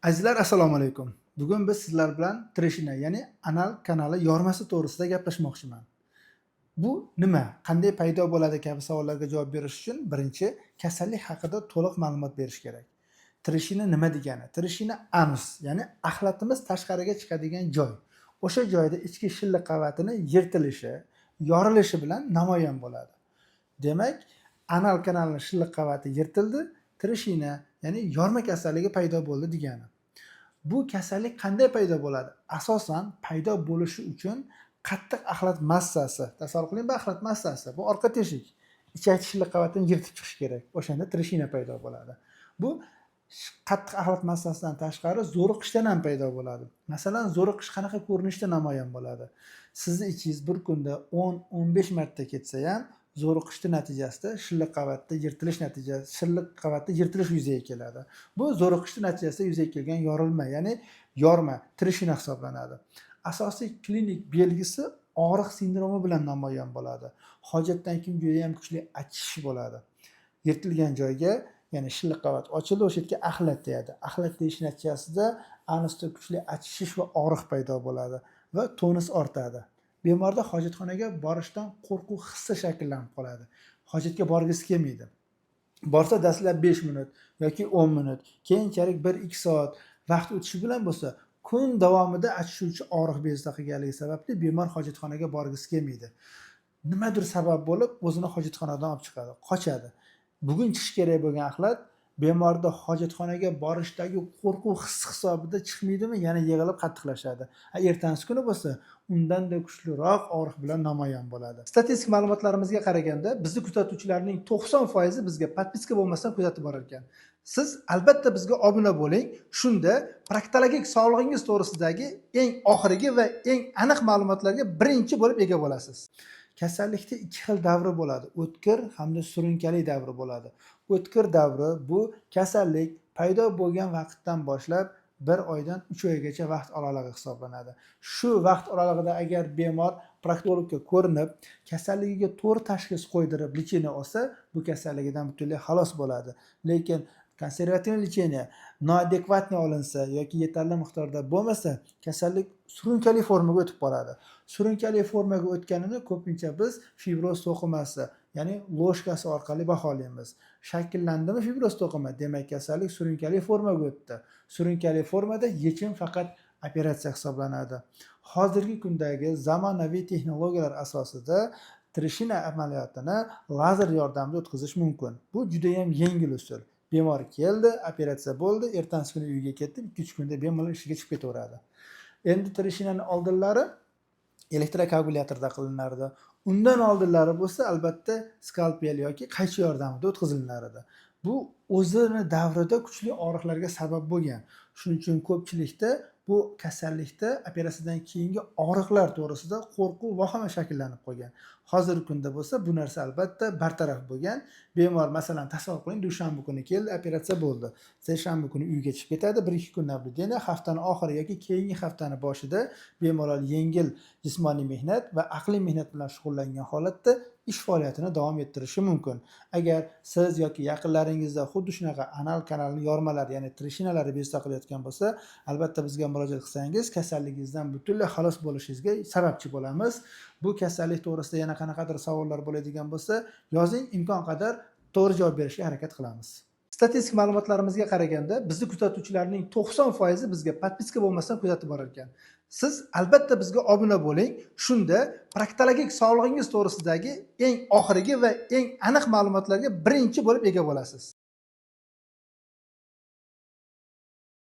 Azizlar, assalomu alaykum. Bugun biz sizlar bilan трещина, ya'ni anal kanali yormasi to'g'risida gaplashmoqchiman. Bu nima, qanday paydo bo'ladi kabi savollarga javob berish uchun birinchi kasallik haqida to'liq ma'lumot berish kerak. Трещина nima degani? Трещина anus, ya'ni axlatimiz tashqariga chiqadigan joy. O'sha joyda ichki shilliq qavatini yirtilishi, yorilishi bilan namoyon bo'ladi. Demak, anal kanalini shilliq qavati yirtildi, трещина, ya'ni yorma kasalligi paydo bo'ldi degani. Bu kasallik qanday paydo bo'ladi? Asosan paydo bo'lishi uchun qattiq axlat massasi, tasavvur qiling, bu axlat massasi, bu orqa teshik, ichak shilliq qavatini yirtib chiqishi kerak, o'shanda трещина paydo bo'ladi. Bu qattiq axlat massasidan tashqari zo'riqishdan ham paydo bo'ladi. Masalan, zo'riqish qanaqa ko'rinishda namoyon bo'ladi? Sizni ichingiz bir kunda 10-15 marta ketsa ham, zo'riqishni natijasida shilliq qavatda yirtilish natijasi, shilliq qavatda yirtilish yuzaga keladi. Bu zo'riqishni natijasida yuzaga kelgan yorilma, ya'ni yorma, трещина hisoblanadi. Asosiy klinik belgisi og'riq sindromi bilan namoyon bo'ladi. Hojatdan keyin judayam kuchli achishish bo'ladi. Yirtilgan joyga, ya'ni shilliq qavat ochildi, o'sha yerga axlat tegadi. Axlat tegishi natijasida anusda kuchli achishish va og'riq paydo bo'ladi va tonus ortadi. Bemorda hojatxonaga borishdan qo'rquv hissi shakllanib qoladi, hojatga borgisi kelmaydi. Borsa, dastlab 5 minut yoki 10 minut, keyinchalik 1-2 soat vaqt o'tishi bilan bo'lsa kun davomida achishuvchi og'riq bezovta qilganligi sababli bemor hojatxonaga borgisi kelmaydi. Nimadir sabab bo'lib, o'zini hojatxonadan olib chiqadi, qochadi. Bugun chiqishi kerak bo'lgan axlat bemorda hojatxonaga borishdagi qo'rquv hissi hisobida chiqmaydimi, yana yig'ilib qattiqlashadi. Ertasi kuni bo'lsa undanda kuchliroq og'riq bilan namoyon bo'ladi. Statistik ma'lumotlarimizga qaraganda, bizni kuzatuvchilarning 90% bizga подписка bo'lmasdan kuzatib borar ekan. Siz albatta bizga obuna bo'ling, shunda proktologik sog'lig'ingiz to'g'risidagi eng oxirgi va eng aniq ma'lumotlarga birinchi bo'lib ega bo'lasiz. Kasallikda ikki xil davri bo'ladi: o'tkir hamda surunkali davri bo'ladi. O'tkir davri bu kasallik paydo bo'lgan vaqtdan boshlab bir oydan 3 oygacha vaqt oralig'i hisoblanadi. Shu vaqt oralig'ida agar bemor proktologga ko'rinib, kasalligiga to'g'ri tashxis qo'ydirib, лечение olsa, bu kasalligidan butunlay xalos bo'ladi. Lekin консервативный лечение неадекватный olinsa yoki yetarli miqdorda bo'lmasa, kasallik surunkali formaga o'tib qoladi. Surunkali formaga o'tganini ko'pincha biz fibroz to'qimasi, ya'ni ложка si orqali baholaymiz. Shakllandimi fibroz to'qima, demak, kasallik surunkali formaga o'tdi. Surunkali formada yechim faqat operatsiya hisoblanadi. Hozirgi kundagi zamonaviy texnologiyalar asosida трещина amaliyotini lazer yordamida o'tkazish mumkin. Bu judayam yengil usul. Bemor keldi, operatsiya bo'ldi, ertasi kuni uyga ketdi, 2-3 kunda bemalol ishiga chiqib ketaveradi. Endi трещина ni oldinlari elektrokoagulyatorda qilinardi, undan oldinlari bo'lsa albatta skalpel yoki qaychi yordamida o'tkazilar edi. Bu o'zini davrida kuchli og'riqlarga sabab bo'lgan. Shuning uchun ko'pchilikda bu kasallikda operatsiyadan keyingi og'riqlar to'g'risida qo'rquv, vahima shakllanib qolgan. Hozirgi kunda bo'lsa bu narsa albatta bartaraf bo'lgan. Bemor, masalan, tasavvur qiling, dushanba kuni keldi, operatsiya bo'ldi, seshanba kuni uyga chiqib ketadi, 1-2 kun наблюдение, haftani oxiri yoki keyingi haftani boshida bemalol yengil jismoniy mehnat va aqliy mehnat bilan shug'ullangan holatda ish faoliyatini davom ettirishi mumkin. Agar siz yoki yaqinlaringizda xuddi shunaqa anal kanalni yormalari, ya'ni трещина lari bezovta qilayotgan bo'lsa, albatta bizga murojaat qilsangiz, kasalligingizdan butunlay xalos bo'lishingizga sababchi bo'lamiz. Bu kasallik to'g'risida yana qanaqadir savollar bo'ladigan bo'lsa, yozing, imkon qadar to'g'ri javob berishga harakat qilamiz. Statistik ma'lumotlarimizga qaraganda, bizni kuzatuvchilarning 90% bizga подписка bo'lmasdan kuzatib borar ekan. Siz albatta bizga obuna bo'ling, shunda proktologik sog'lig'ingiz to'g'risidagi eng oxirgi va eng aniq ma'lumotlarga birinchi bo'lib ega bo'lasiz.